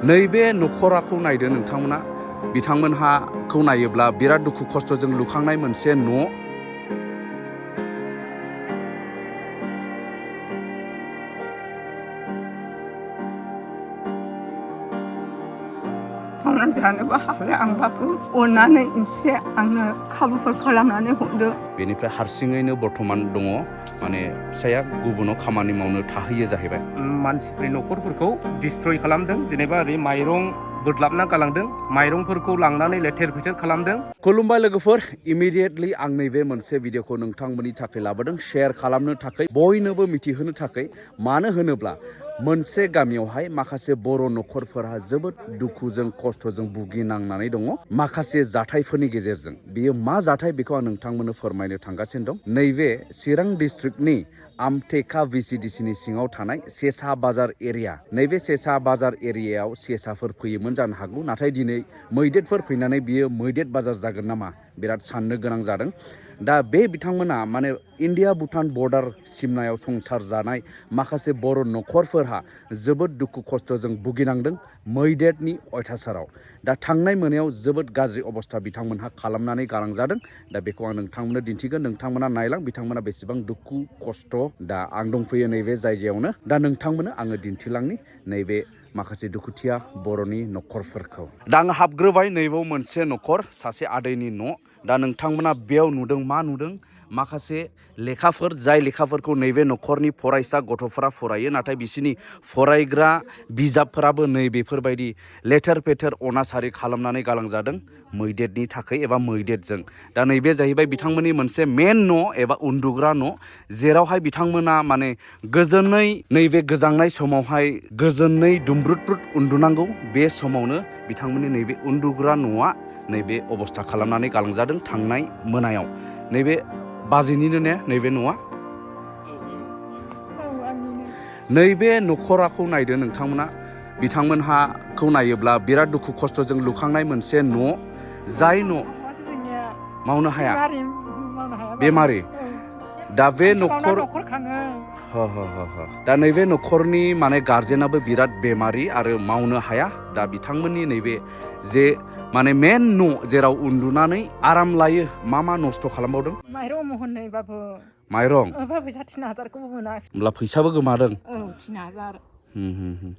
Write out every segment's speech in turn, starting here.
नैबे नखराखौ नायदो नोंथांमोना बिथांमोनहाखौ नायोब्ला बिराद दुखु खस्थजों लुखांनाय मोनसे न' मावनानै जानोबो हाले आंबाबो अननानै एसे आंनो खाबुफोर खालामनानै हरदो। बेनिफ्राय हारसिङैनो बर्तमान दङ माने फिसाया गुबुनाव खामानि मावनो थाहैयो जाहैबाय। मानसिफोरनि न'खरफोरखौ डिस्ट्रय खालामदों जेनेबा ओरै माइरं बोदलाबना गालांदों माइरंफोरखौ लांनानै लेथेर फेथेर खालामदों। खुलुमबाय लोगोफोर इमिडियेटलि आं नैबे मोनसे भिडिअखौ नोंथांमोननि थाखाय लाबोदों शेयार खालामनो थाखाय बयनोबो मिथिहोनो थाखाय मानो होनोब्ला मोनसे गामियावहाय माखासे बर' नखरफोरा जोबोद दुखुजों खस्थजों भुगिनांनानै दङ माखासे जाथायफोरनि गेजेरजों बियो मा जाथाय बेखौ आं नोंथांमोननो फोरमायनो थांगासिनो दं। नैबे चिरां डिस्ट्रिक्टनि आमटेका VCDCनि सिङाव थानाय सेसा बाजार एरिया नैबे सेसा बाजार एरियायाव सेसाफोर फैयोमोन जानो हागौ नाथाय दिनै मैदेरफोर फैनानै बियो मैदेर बाजार जागोन नामा बिराद साननो गोनां जादों। दा बे बिथांमोना माने इन्डिया भुटान बर्डार सिमनायाव संसार जानाय माखासे बर' नखरफोरहा जोबोद दुखु खस्थजों भुगिनांदों मैदेरनि अयथासाराव। दा थांनाय मोनायाव जोबोद गाज्रि अबस्था बिथांमोनहा खालामनानै गालांजादों। दा बेखौ आं नोंथांमोननो दिन्थिगोन नोंथांमोना नायलां बिथांमोना बेसेबां दुखु खस्थ। दा आं दंफैयो नैबे जायगायावनो दा नोंथांमोननो आङो दिन्थिलांनि नैबे माखासे दुखुथिया बर'नि नखरफोरखौ। दा आं हाबग्रोबाय नैबाव मोनसे नखर सासे आदैनि न'। दा नोंथांमोना बेयाव नुदों मा नुदों माखासे लेखाफोर जाय लेखाफोरखौ नैबे नखरनि फरायसा गथ'फोरा फरायो नाथाय बिसोरनि फरायग्रा बिजाबफोराबो नैबेफोरबायदि लेथेर फेथेर अनासारि खालामनानै गालांजादों मैदेरनि थाखाय एबा मैदेरजों। दा नैबे जाहैबाय बिथांमोननि मोनसे मेन न' एबा उन्दुग्रा न' जेरावहाय बिथांमोना माने गोजोनै नैबे गोजांनाय समावहाय गोजोनै दुंब्रुद उन्दुनांगौ बे समावनो बिथांमोननि नैबे उन्दुग्रा न'आ नैबे अबस्था खालामनानै गालांजादों थांनाय मोनायाव। नैबे बाजैनिनो ने नैबे न'आ? नैबे नखराखौ नायदो नोंथांमोना बिथांमोनहाखौ नायोब्ला बिराद दुखु खस्थजों लुखांनाय मोनसे न' जाय न' मावनो हाया बेमारि। दा बे नखर दा नैबे नखरनि माने गार्जेनाबो बिराद बेमारि आरो मावनो हाया। दा बिथांमोननि नैबे जे माने मेन न' जेराव उन्दुनानै आराम लायो मा नस्थ खालामबावदों? माइरं महननैबाबो माइरं फैसा 3000खौबो मोनासै। होमब्ला फैसाबो गोमादों। औ 3000।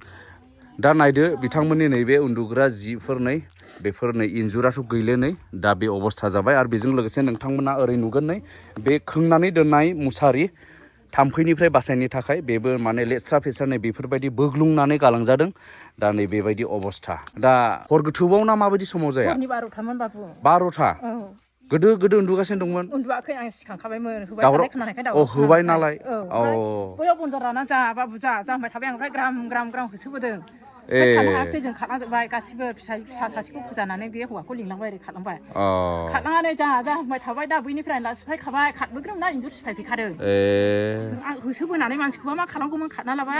दा नायदो बिथांमोननि नैबे उन्दुग्रा जिफोर नै बेफोर नै इन्जुराथ गैले नै दा बे अबस्था जाबाय आरो बेजों लोगोसे नोंथांमोना ओरै नुगोन नै बे खोंनानै दोननाय मुसारि थाम्फैनिफ्राय बासायनो थाखाय बेबो माने लेथ्रा फेस्रा नै बेफोरबायदि बोग्लुंनानै गालांजादों। दा नै बेबायदि अबस्था। दा हर गोथौबाव ना माबायदि समाव जाया? हरनि 12थामोन बाबु। 12था? औ। गोदो उन्दुगासिनो दंमोन? उन्दुआखै आं सिखांखाबायमोन होबाय थानाय खोनानायखाय दावराव होबाय नालाय। औ बैयाव बन्दर राना जा बाबु जा होनबाय थाबाय आं ओमफ्राय ग्राम होसोबोदों। थानो हायाखिसै जों खारलांजोब्बाय गासिबो फिसा सासेखौ फोजानानै बे हौवाखौ लिंलांबाय ओरै खारलांबाय। खारलांनानै जा होनबाय थाबाय दा बैनिफ्राय सिफायखाबाय खारबोग्रोमना इन्जुर सिफायफैखादों। आं होसोबोनानै मानसिखौबा मा खालामगौमोन खारना लाबा।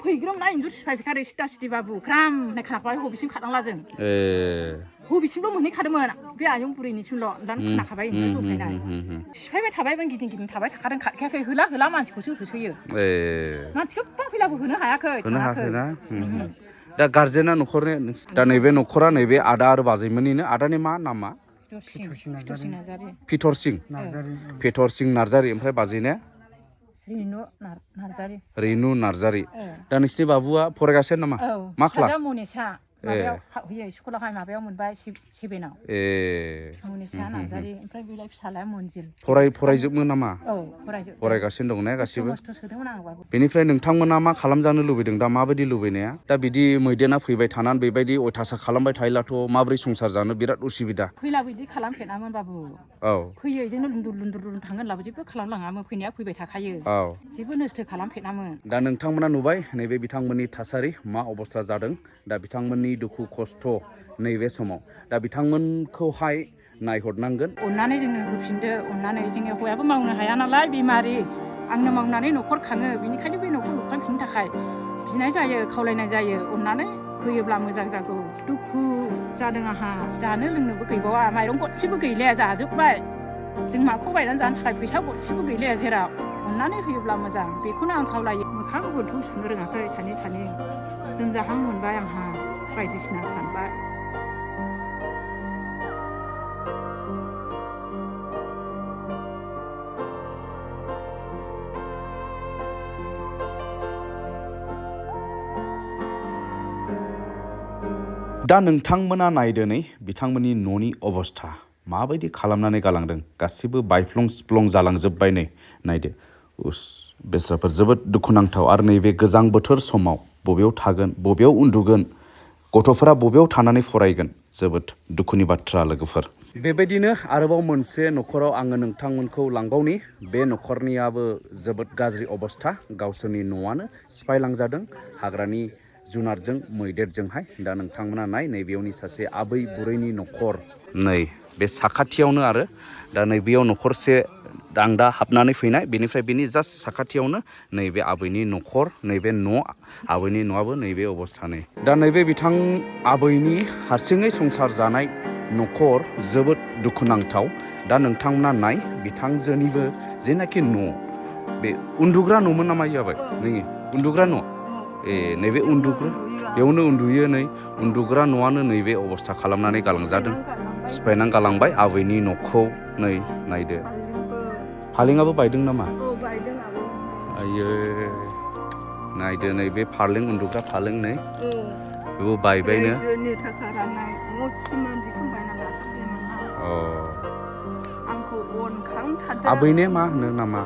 फैग्रोमना इन्जुर सिफायफैखादों सिदा सिदि बाबु ग्राम होननाय खोनाखाबाय बबेसिम खारलांला जों। बबेसिमल' मोनहैखादोंमोन बे आयं बुरैनिसिमल' दानो खोनाखाबाय इन्जुर होफैनाय। सिफायबाय थाबाय गिदिं थाबाय थाखादों खारखायाखै होला मानसिखौसो होसोयो। मानसिखौ फैलाबो होनो हायाखै थाङाखैना। दा गार्जेना नखरनि दा नैबे नखरा नैबे आदा आरो बाजैमोननिनो। आदानि मा नामा? फितर सिं नार्जारि। ओमफ्राय बाजैना? रेनु नार्जारि। दा नोंसिनि बाबुआ फरायगासिनो नामा? मा क्लास? माबायाव होयो स्कुलावहाय माबायाव मोनबाय 7आव। मनिसा नार्जारि ओमफ्राय बेलाय फिसालाया मन्जिल। फरायजोबो नामा? औ फरायजोबबाय। फरायगासिनो दं ने गासिबो? सोदोंमोन आं बाबु। बेनिफ्राय नोंथांमोना मा खालामजानो लुबैदों दा माबायदि लुबैनाया? दा बिदि मैदेरा फैबाय थानानै बेबायदि अयथासार खालामबाय थायोब्लाथ' माबोरै संसार जानो बिराद उसुबिदा। फैला बिदि खालामफेरामोन बाबु। औ। फैयो बिदिनो लुन्दुर थांगोन होनब्लाबो जेबो खालामलाङामोन फैनाया फैबाय थाखायो। औ। जेबो नस्थ' खालामफेरामोन। दा नोंथांमोना नुबाय नैबे बिथांमोननि थासारि मा अबस्था जादों। दा बिथांमोननि दुखु खस्थ नैबे समाव दा बिथांमोनखौहाय नायहरनांगोन। अननानै जोंनो होफिनदो अननानै जोंनि हौवायाबो मावनो हाया नालाय बेमारि आंनो मावनानै न'खर खाङो बेनिखायनो बे न'खर लुखांफिननो थाखाय बिनाय जायो खावलायनाय जायो अननानै होयोब्ला मोजां जागौ। दुखु जादों आंहा जानो लोंनोबो गैबावा माइरं गरसेबो गैलाया जाजोब्बाय। जों माखौ बायनानै जानो थाखाय फैसा गरसेबो गैलाया जेराव अननानै होयोब्ला मोजां बेखौनो आं खावलायो। मोखां गन्थं सुनो रोङाखै सानै लोमजाहां मोनबाय आंहा बायदिसिना सानबाय दा नोंथांमोना नायदो नै बिथांमोननि न'नि अबस्था माबायदि खालामनानै गालांदों गासिबो बायफ्लं सिफ्लं जालांजोब्बाय नै नायदो बेस्राफोर जोबोद दुखुनांथाव आरो नैबे गोजां बोथोर समाव बबेयाव थागोन बबेयाव उन्दुगोन गथ'फोरा बबेयाव थानानै फरायगोन जोबोद दुखुनि बाथ्रा लोगोफोर बेबायदिनो आरोबाव मोनसे न'खराव आङो नोंथांमोनखौ लांबावनि बे न'खरनियाबो जोबोद गाज्रि अबस्था गावसोरनि न'आनो सिफायलांजादों हाग्रानि जुनारजों मैदेरजोंहाय दा नोंथांमोना नैबेयावनि सासे आबै बुरैनि न'खर नै बे साखाथियावनो आरो दा नैबेयाव न'खरसे आं दा हाबनानै फैनाय बेनिफ्राय बेनि जास्ट साखाथियावनो नैबे आबैनि न'खर नैबे न' आबैनि न'आबो नैबे अबस्थानै दा नैबे बिथां आबैनि हारसिङै संसार जानाय न'खर जोबोद दुखुनांथाव दा नोंथांमोना नाय बिथांजोनिबो जेनाखि न' बे उन्दुग्रा न'मोन नामा जाबाय नोंनि उन्दुग्रा न' नैबे उन्दुग्रा बेयावनो उन्दुयो नै उन्दुग्रा न'आनो नैबे अबस्था खालामनानै गालांजादों सिफायनानै गालांबाय आबैनि न'खौ नै नायदो फालेङाबो बायदों नामा आयो नायदो नै बे फालें उन्दुग्रा फालें नै बेबो बायबायनो आबैने मा होनो नामा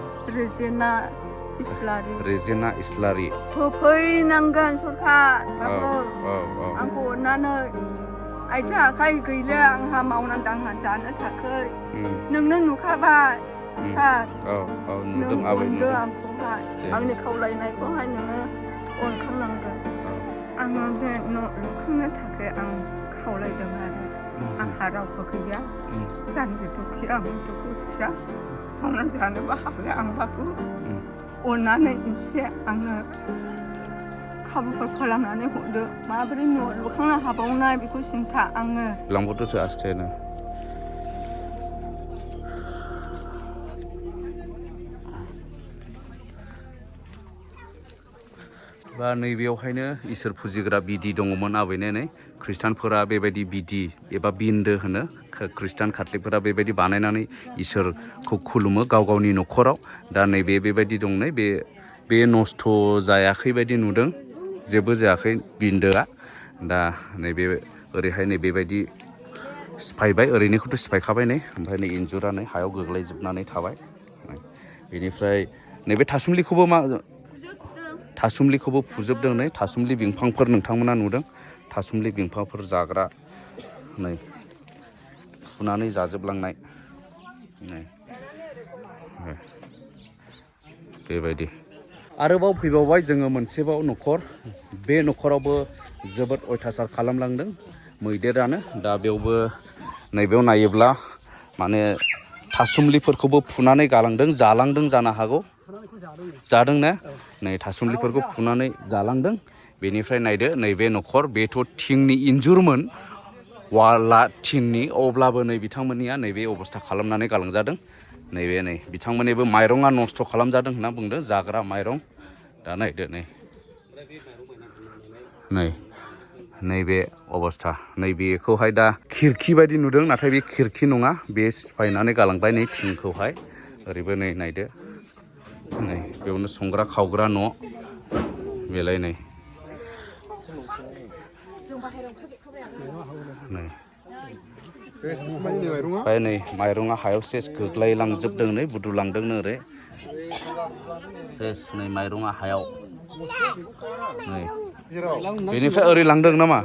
रेजेना इस्लारि होफैनांगोन सरखार आंखौ अननानै आथिं आखाइ गैला आंहा मावनानै दांनानै जानो थाखाय नोंनो नुखाबाय सार नों अनदो आंखौहाय आंनि खावलायनायखौहाय नोङो अनखांनांगोन आङो बे न' लुखांनो थाखाय आं खावलायदों आरो आंहा रावबो गैया जान्जि दुखि आं दुखुथिया मावनानै जानोबो हालिया आंबाबो अननानै एसे आङो खाबुफोर खालामनानै हरदो माबोरै न' लुखांनो हाबावनाय बेखौ सिन्था आङो लांबोदोसो आस्थेनो बा नैबेयावहायनो इसोर फुजिग्रा बिदि दङमोन आबैने नै ख्रिस्टानफोरा बेबायदि बिदि एबा बिन्दो होनो ख्रिस्टान काथलिकफोरा बेबायदि बानायनानै इसोरखौ खुलुमो गाव गावनि न'खराव दा नैबे बेबायदि दं नै बे नस्थ' जायाखै बायदि नुदों जेबो जायाखै बिन्दोआ दा नैबे ओरैहाय नै बेबायदि सिफायबाय ओरैनिखौथ' सिफायखाबाय नै ओमफ्राय नै इन्जुरा नै हायाव गोग्लैजोबनानै थाबाय बेनिफ्राय नैबे थासुमलिखौबो फुजोबदों नै थासुमलि बिफांफोर नोंथांमोना नुदों थासुमलि बिफांफोर जाग्रा नै फुनानै जाजोबलांनाय नै बेबायदि आरोबाव फैबावबाय जोङो मोनसेबाव न'खर बे न'खरावबो जोबोद अयथासार खालामलांदों मैदेरानो दा बेयावबो नैबेयाव नायोब्ला माने थासुमलिफोरखौबो फुनानै गालांदों जालांदों जानो हागौ जादों ना नै थासुमलिफोरखौ फुनानै जालांदों बेनिफ्राय नायदो नैबे न'खर बेथ' थिंनि इन्जुरमोन वाला थिंनि अब्लाबो नै बिथांमोननिया नैबे अबस्था खालामनानै गालांजादों नैबे नै बिथांमोननिबो माइरङा नस्थ' खालामजादों होनना बुंदों जाग्रा माइरं दा नायदो नैबे अबस्था नैबेखौहाय दा खिरखि बायदि नुदों नाथाय बे खिरखि नङा बे सिफायनानै गालांबाय नै थिंखौहाय ओरैबो नै नायदो नै बेयावनो संग्रा खावग्रा न' बेलाय नै ओमफ्राय नै माइरङा हायाव सेस गोग्लैलांजोबदों नै बुद्रुलांदोंनो ओरै सेस नै माइरङा हायाव नै बेनिफ्राय ओरै लांदों नामा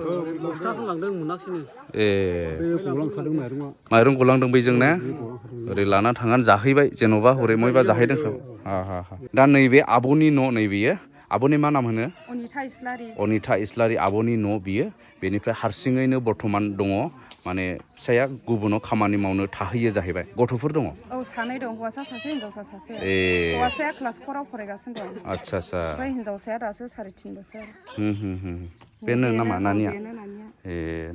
माइरं गलांदों बैजों ने ओरै लाना थांनानै जाहैबाय जेन'बा हरै मयबा जाहैदों दा नैबे आब'नि न' नैबेयो आब'नि मा नाम होनो अनिथा इस्लारि आब'नि न' बियो बेनिफ्राय हारसिङैनो बर्थमान दङ माने फिसाया गुबुनाव खामानि मावनो थाहैयो जाहैबाय गथ'फोर दङ सानै दं हौवासा सासे हिनजावसा सासे हौवासाया क्लास 4 आव फरायगासिनो दं आच्छा ओमफ्राय हिनजावसाया दासो 3.5 बोसोर बेनो नामा नानिया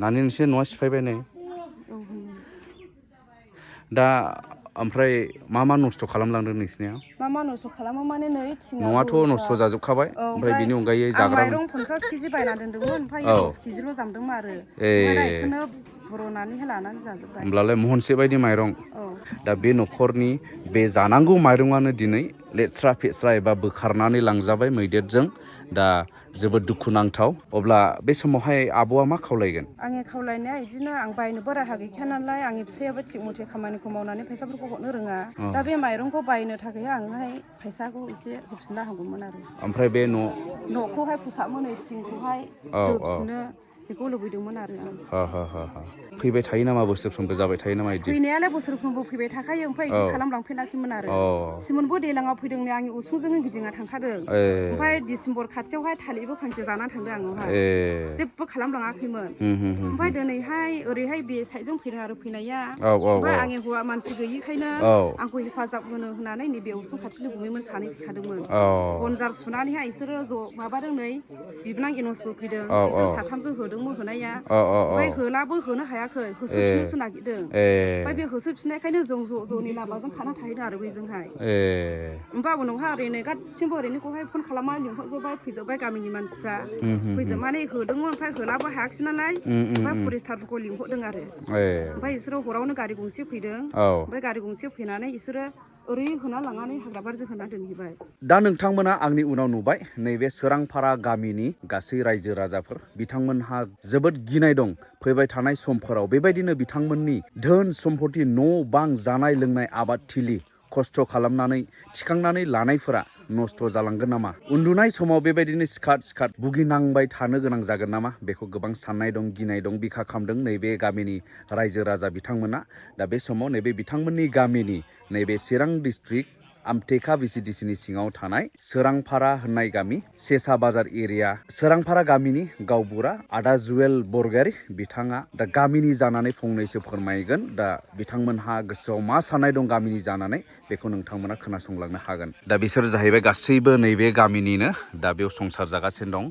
नानि नोंसोर न'आ सिफायबाय नै दा ओमफ्राय मा नस्थ' खालामलांदों नोंसिनिया? मा नस्थ' खालामो माने नै न'आथ' नस्थ' जाजोबखाबाय ओमफ्राय बिनि अनगायै जाग्रा माइरं 50 केजि बायना दोन्दोंमोन ओमफ्राय 10 केजिल' जामदोंमोन आरो ओमफ्राय दा बेखौनो बुर'नानैहाय लानानै जाजोब्बाय। होमब्लालाय महनसे बायदि माइरं। दा बे न'खरनि बे जानांगौ माइरंआनो दिनै लेथ्रा फेथ्रा एबा बोखारनानै लांजाबाय मैदेरजों। दा जोबोद दुखुनांथाव। अब्ला बे समावहाय आब'आ मा खावलायगोन? आंनि खावलायनाया बिदिनो आं बायनोबो राहा गैखाया नालाय आंनि फिसायाबो थिग मथे खामानिखौ मावनानै फैसाफोरखौ हरनो रोङा। दा बे माइरंखौ बायनो थाखाय आंहाय फैसाखौ एसे होफिनना हागौमोन आरो। ओमफ्राय बे न'खौहाय फोसाबनो थिंखौहाय होफिननो बेखौ लुबैदोंमोन आरो आं। फैबाय थायो नामा बोसोरफ्रोमबो जाबाय थायो नामा बिदि? फैनायालाय बोसोरफ्रोमबो फैबाय थाखायो ओमफ्राय बिदि खालामलांफेराखैमोन आरो। सिमोनबो दैलाङाव फैदोंनो आंनि उसुंजोंनो गिदिंना थांखादों। ओमफ्राय डिसेम्बर खाथियावहाय थालिरबो फांसे जानानै थांदों आङोहाय। जेबो खालामलाङाखैमोन। ओमफ्राय दिनैहाय ओरैहाय बे साइडजों फैदों आरो फैनाया। ओमफ्राय आंनि हौवा मानसि गैयिखायनो आंखौ हेफाजाब होनो होननानै नैबे उसुं खाथिनि गुमैमोन सानै फैखादोंमोन। बनजार सुनानैहाय बिसोरो ज' माबादों नै बिबोनां एनसबो फैदों। बिसोर साथामजों होदोंमोन होनाया। ओमफ्राय होलाबो होनो हायाखै होसोफिननोसो नागिरदों। ओमफ्राय बे होसोफिननायखायनो जों ज'-ज'नि लामाजों खाना थाहैदों आरो बैजोंहाय। ओमफ्राय उनावहाय ओरैनो गासिबो ओरैनोखौहाय फन खालामनानै लिंहरजोब्बाय फैजोब्बाय गामिनि मानसिफ्रा। फैजोबनानै होदोंमोन ओमफ्राय होलाबो हायाखिसै नालाय ओमफ्राय फरेस्टारफोरखौ लिंहरदों आरो। ओमफ्राय बिसोरो हरावनो गारि गंसे फैदों। ओमफ्राय गारि गंसे फैनानै बिसोरो ओरै होना लांनानै हाग्रा बारिजों होना दोनहैबाय। दा नोंथांमोना आंनि उनाव नुबाय नैबे सोरांफारा गामिनि गासै रायजो राजाफोर बिथांमोनहा जोबोद गिनाय दं। फैबाय थानाय समफोराव बेबायदिनो बिथांमोननि धोन सम्पति न' बां जानाय लोंनाय आबादथिलि खस्थ' खालामनानै थिखांनानै लानायफोरा नस्थ' जालांगोन नामा? उन्दुनाय समाव बेबायदिनो सिखाद भुगिनांबाय थानो गोनां जागोन नामा? बेखौ गोबां साननाय दं, गिनाय दं, बिखा खामदों नैबे गामिनि रायजो राजा बिथांमोना। दा बे समाव नैबे बिथांमोननि गामिनि नैबे चिरां डिस्ट्रिक्ट आमटेका VCDCनि सिङाव थानाय सोरांफारा होननाय गामि सेसा बाजार एरिया सोरांफारा गामिनि गावबुरा आदा जुवेल बरगयारी बिथाङा दा गामिनि जानानै फंनैसो फोरमायगोन। दा बिथांमोनहा गोसोआव मा साननाय दं गामिनि जानानै बेखौ नोंथांमोना खोनासंलांनो हागोन। दा बिसोर जाहैबाय गासैबो नैबे गामिनिनो। दा बेयाव संसार जागासिनो दं।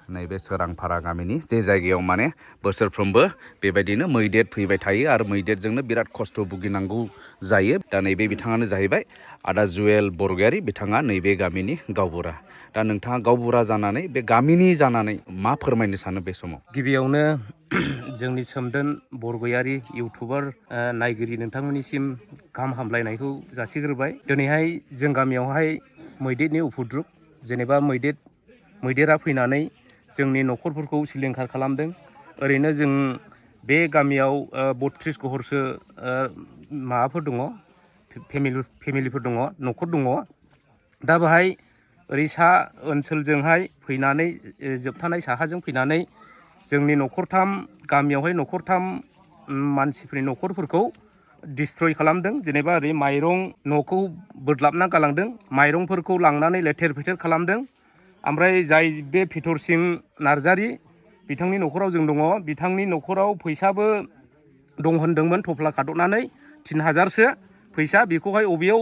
नैबे सोरांफारा गामिनि जे जायगायाव माने बोसोरफ्रोमबो बेबायदिनो मैदेर फैबाय थायो आरो मैदेरजोंनो बिराद खस्थ' भुगिनांगौ जायो। दा नैबे बिथाङानो जाहैबाय आदा जुवेल बरगयारी बिथाङा नैबे गामिनि गावबुरा। दा नोंथाङा गावबुरा जानानै बे गामिनि जानानै मा फोरमायनो सानो बे समाव? गिबियावनो जोंनि सोमदोन बरगयारी इउटुबार नायगिरि नोंथांमोननिसिम गाहाम हामलायनायखौ जासिग्रोबाय। दिनैहाय जों गामियावहाय मैदेरनि उपद्रब जेनेबा मैदेरा फैनानै जोंनि न'खरफोरखौ सिलिंखार खालामदों। ओरैनो जों बे गामियाव 32 घरसो माबाफोर दङ, फेमिलिफोर दङ, न'खर दङ। दा बेहाय ओरै सा ओनसोलजोंहाय फैनानै जोबथानाय साहाजों फैनानै जोंनि गामियावहाय न'खरथाम मानसिफोरनि न'खरफोरखौ डिस्ट्रय खालामदों। जेनेबा ओरै माइरं न'खौ बोदलाबना गालांदों, माइरंफोरखौ लांनानै लेथेर फेथेर खालामदों। ओमफ्राय जाय बे फिथरसिं नार्जारी बिथांनि न'खराव जों दङ, बिथांनि न'खराव फैसाबो दं होनदोंमोन थफ्ला खादबनानै 3000सो फैसा। बेखौहाय अबेयाव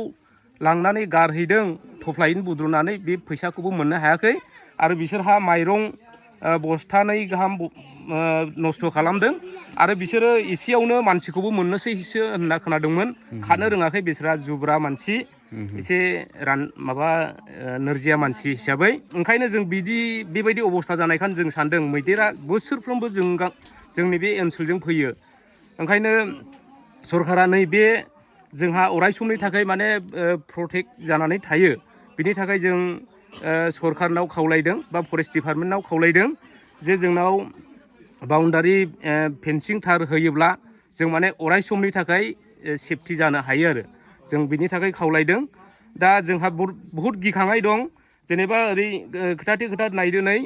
लांनानै गारहैदों थफ्लायैनो बुद्रुनानै बे फैसाखौबो मोननो हायाखै। आरो बिसोरहा माइरं बस्थानै गाहाम नस्थ' खालामदों। आरो बिसोरो एसेयावनो मानसिखौबो मोननोसैसो होनना खोनादोंमोन। खारनो रोङाखै बिसोरहा जुब्रा मानसि, एसे नोरजिया मानसि हिसाबै। ओंखायनो जों बेबायदि अबस्था जानायखायनो जों सानदों मैदेरा बोसोरफ्रोमबो जोंनि बे ओनसोलजों फैयो। ओंखायनो सरकारा नैबे जोंहा अराय समनि थाखाय माने प्रटेक्ट जानानै थायो। बिनि थाखाय जों सरकारनाव खावलायदों बा फरेस्ट डिपार्टमेन्टनाव खावलायदों जे जोंनाव बाउन्डारि फेन्सिं थार होयोब्ला जों माने अराय समनि थाखाय सेफटि जानो हायो आरो जों बिनि थाखाय खावलायदों। दा जोंहा बहुद गिखांनाय दं। जेनेबा ओरै खोथा नायदो नै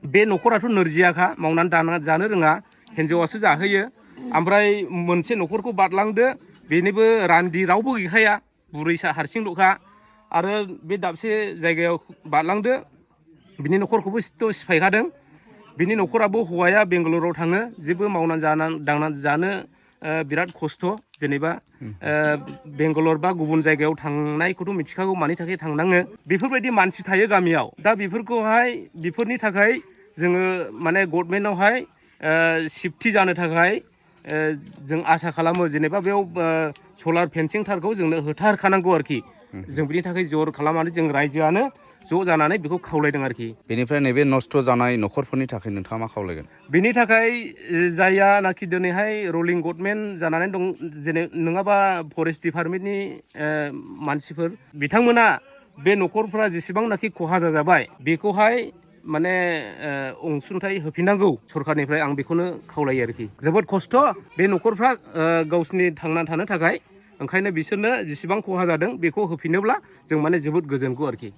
बे न'खराथ' नोरजियाखा, मावनानै जानो रोङा, हिन्जावासो जाहोयो। ओमफ्राय मोनसे न'खरखौ बारलांदो, बेनिबो रान्दि रावबो गैखाया, बुरैसा हारसिंल'खा। आरो बे दाबसे जायगायाव बारलांदो, बिनि न'खरखौबो सिफायखादों। बिनि न'खराबो हौवाया बेंगालराव थाङो, जेबो मावनानै दांनानै जानो बिराद खस्थ'। जेनेबा बेंगालर बा गुबुन जायगायाव थांनायखौथ' मिथिखागौ मानि थाखाय थांनाङो। बेफोरबायदि मानसि थायो गामियाव। दा बेफोरनि थाखाय जोङो माने गभर्नमेन्टआवहाय सेफटि जानो थाखाय जों आसा खालामो। जेनेबा बेयाव सलार फेन्सिं थारखौ जोंनो होथारखानांगौ आरोखि जों बिनि थाखाय जर खालामनानै जों रायजोआनो ज' जानानै बेखौ खावलायदों आरोखि बेनिफ्राय नैबे नस्थ' जानाय न'खरफोरनि थाखाय नोंथाङा मा खावलायगोन बेनि थाखाय जायानाखि दिनैहाय रलिं गभर्नमेन्ट जानानै दं जेने नङाबा फरेस्ट डिपार्टमेन्टनि मानसिफोर बिथांमोना बे न'खरफ्रा जेसेबांनाखि खहा जाजाबाय बेखौहाय माने अनसुंथाइ होफिननांगौ सरखारनिफ्राय आं बेखौनो खावलायो आरोखि जोबोद खस्थ' बे न'खरफ्रा गावसिनि थांना थानो थाखाय ओंखायनो बिसोरनो जेसेबां खहा जादों बेखौ होफिनोब्ला जों माने जोबोद गोजोनगौ आरोखि